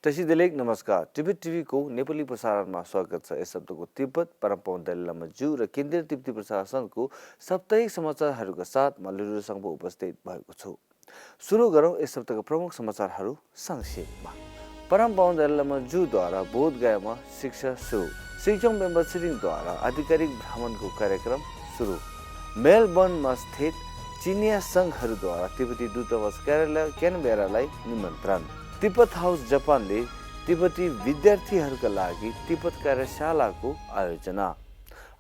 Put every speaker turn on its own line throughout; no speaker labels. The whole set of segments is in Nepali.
तसिदेलेक नमस्कार टिबेट को नेपाली प्रसारणमा स्वागत छ। यस शब्दको तिब्बत परम्परा दलिलामा जु र केन्द्रीय तिब्बती प्रशासनको साप्ताहिक समाचारहरूका साथ मल्लिरुसँग उपस्थित भएको छु। सुरु गरौँ यस सप्ताहका प्रमुख समाचारहरू संक्षेपमा। परम्परा दलिलामा जुद्वारा बोधगयामा शिक्षा सुरु। सिक्किम मेम्बर सिरिङद्वारा आधिकारिक भ्रमणको कार्यक्रम सुरु। मेलबर्नमा स्थित चिनिया संघहरूद्वारा तिब्बती दूतावास कार्यालय क्यानबेरालाई निमन्त्रण। तिब्बत हाउस जापानले तिब्बती विद्यार्थीहरूका लागि तिब्बत कार्यशालाको आयोजना।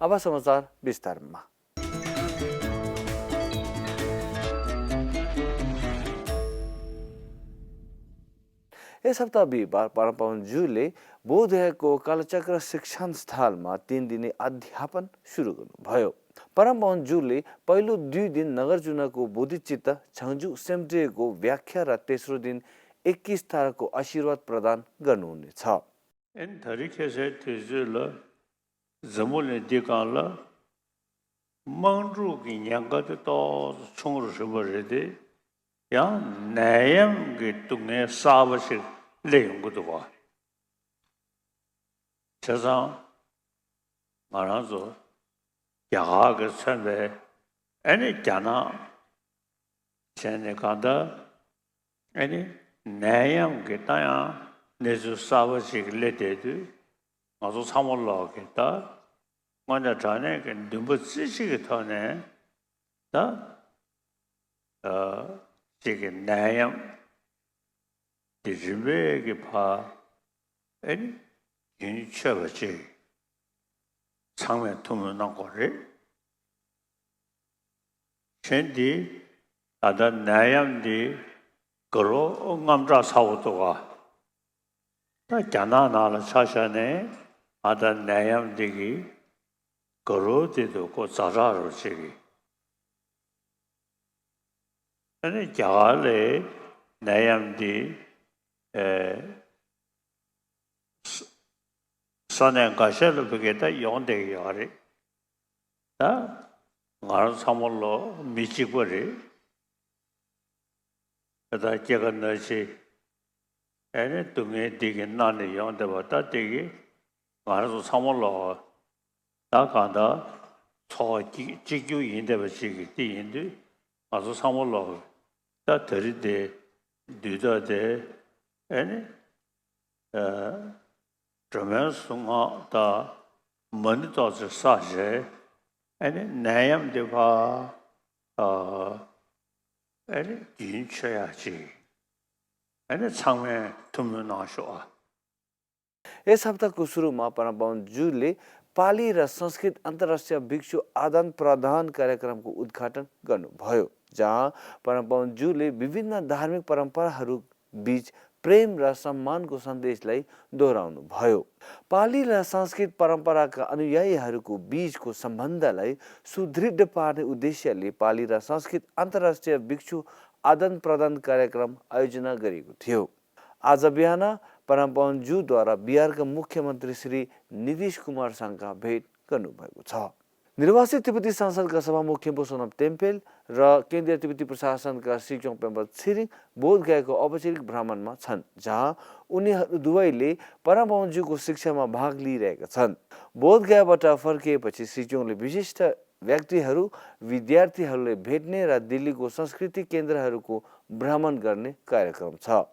अब समाचार विस्तारमा। यस हप्ता बिहिबार परम्परा जुले बोधगयाको कालचक्र शिक्षण स्थलमा 3 दिने अध्यापन सुरु गर्नुभयो। परम्परा जुले पहिलो 2 दिन नगरजुनाको बोधिचित्त छङ्जु सेम्टेको व्याख्या र तेस्रो दिन 21 ताराको आशीर्वाद प्रदान गर्नुहुनेछ।
इन तरिकेसे तेजुल जमुले दिकाल मंगरु की न्यागत तो छोंगरु सबरेदे या नयम के तुंगे सावसे लेंगु दुवा छजा माराजो क्या के संबे एने जाना चने कादा एने नयम के ताया नेजु सावसिक लेतेदु 아주 사mol라겠다 먼저 전에 그 눈부시게 터네 지금 나양 디즈베게 파 아니 인처버지 상면 투면 나고를 챈디 아다 나양디 거로 응암자 사고도가 자나나라 사샤네 아다 나얌디기 거로디도 고 자라로 시기 아니 자갈레 나얌디 선행 가셔를 보게다 용대기 하리 다 나를 사mol로 미치고리 그다 제가 너시 애네 뚱에 되게 나네 용대 봤다 되게 말아서 사mol로 나간다 초기 지규 인대버시기 뒤인데 아주 사mol로 다 들이대 뒤다대 애네 저면송아 다 먼저서 사제 애네 나염대바 애네 진쳐야지 애네 상에 두면 나셔
यस हप्ताको सुरुमा परम्परा जुले पाली र संस्कृत अन्तर्राष्ट्रिय भिक्षु आदान प्रदान कार्यक्रमको उद्घाटन गर्नुभयो, जहाँ परम्परा जुले विभिन्न धार्मिक परम्पराहरू बीच प्रेम र सम्मानको सन्देशलाई दोहोऱ्याउनु भयो। पाली र संस्कृत परम्पराका अनुयायीहरूको बीचको सम्बन्धलाई सुदृढ पार्ने उद्देश्यले पाली र संस्कृत अन्तर्राष्ट्रिय भिक्षु आदान प्रदान कार्यक्रम आयोजना गरिएको थियो। आज बिहान परम्परा जुद्वारा बिहारका मुख्यमन्त्री श्री नीतीश कुमारसँग भेट गर्नुभएको छ। निर्वाचित तिब्बती संसदका सभामुख सोनम टेम्पेल र केन्द्रीय तिब्बती प्रशासनका सिक्किम मेम्बर छिरिङ बोधगयाको औपचारिक भ्रमणमा छन्, जहाँ उनीहरू दुवैले परम्परा जुको शिक्षामा भाग लिइरहेका छन्। बोधगयाबाट फर्किएपछि सिक्किमले विशिष्ट व्यक्तिहरू विद्यार्थीहरूले भेट्ने र दिल्लीको संस्कृति केन्द्रहरूको भ्रमण गर्ने कार्यक्रम छ।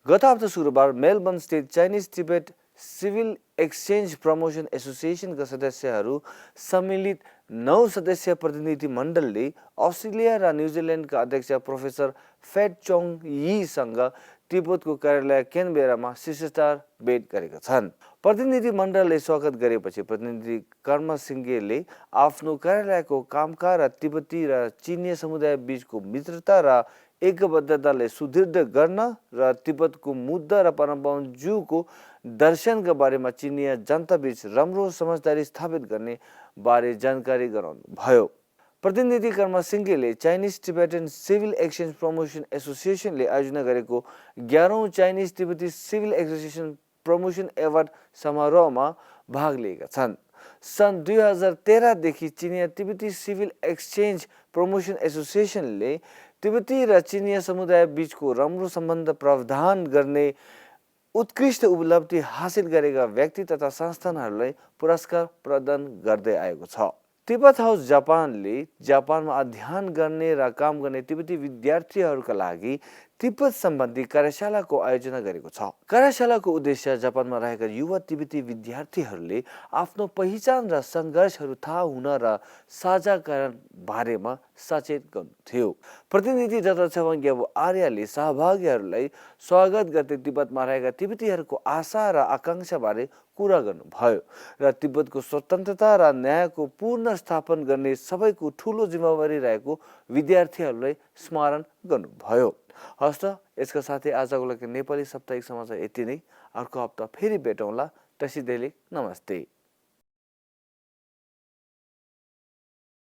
गत हप्ता शुक्रबार मेलबर्न स्थित Chinese Tibet civil exchange promotion एसोसिएसनका सदस्यहरू सम्मिलित 9 सदस्यीय प्रतिनिधि मण्डलले अस्ट्रेलिया र न्युजिल्यान्डका अध्यक्ष प्रोफेसर फेट चोङ यीसँग तिब्बतको कार्यालय क्यानबेरामा शिष्टाचार भेट गरेका छन्। प्रतिनिधि मण्डलले स्वागत गरेपछि प्रतिनिधि कर्म सिंघेले आफ्नो कार्यालयको कामकाज र तिब्बती र चिनिया समुदाय बीचको मित्रता र एकबद्धताले सुदृढ गर्न र तिब्बतको मुद्दा र परम्परा जुको दर्शनका बारेमा चिनिया जनता बीच राम्रो समझदारी स्थापित गर्ने बारे जानकारी गराउनु भयो। प्रतिनिधि कर्म सिंघेले Chinese Tibetan civil exchange promotion एसोसिएसनले आयोजना गरेको 11औं चाइनिज तिब्बती सिभिल एसोसिएसन प्रमोसन एवार्ड समारोहमा भाग लिएका छन्। सन् 2013 देखि चिनिया तिब्बती सिभिल एक्सचेन्ज प्रमोसन एसोसिएसनले तिब्बती र चिनिया समुदाय बीचको राम्रो सम्बन्ध प्रावधान गर्ने उत्कृष्ट उपलब्धि हासिल गरेका व्यक्ति तथा संस्थानहरूलाई पुरस्कार प्रदान गर्दै आएको छ। तिब्बत हाउस जापानले जापानमा अध्ययन गर्ने र काम गर्ने तिब्बती विद्यार्थीहरूका लागि तिब्बत सम्बन्धी कार्यशालाको आयोजना गरेको छ। कार्यशालाको उद्देश्य जापानमा रहेका युवा तिब्बती विद्यार्थीहरूले आफ्नो पहिचान र सङ्घर्षहरू थाहा हुन र साझाकरण बारेमा सचेत गर्नु थियो। प्रतिनिधि डाक्टर छेवाङ ग्याबु आर्यले सहभागीहरूलाई स्वागत गर्दै तिब्बतमा रहेका तिब्बतीहरूको आशा र आकाङ्क्षाबारे कुरा गर्नुभयो र तिब्बतको स्वतन्त्रता र न्यायको पूर्ण स्थापन गर्ने सबैको ठूलो जिम्मेवारी रहेको विद्यार्थीहरूलाई स्मरण गर्नुभयो। हस्त यसका साथै आजको लागि नेपाली साप्ताहिक समाचार यति नै। अर्को हप्ता फेरि भेटौँला। तसिदेली नमस्ते।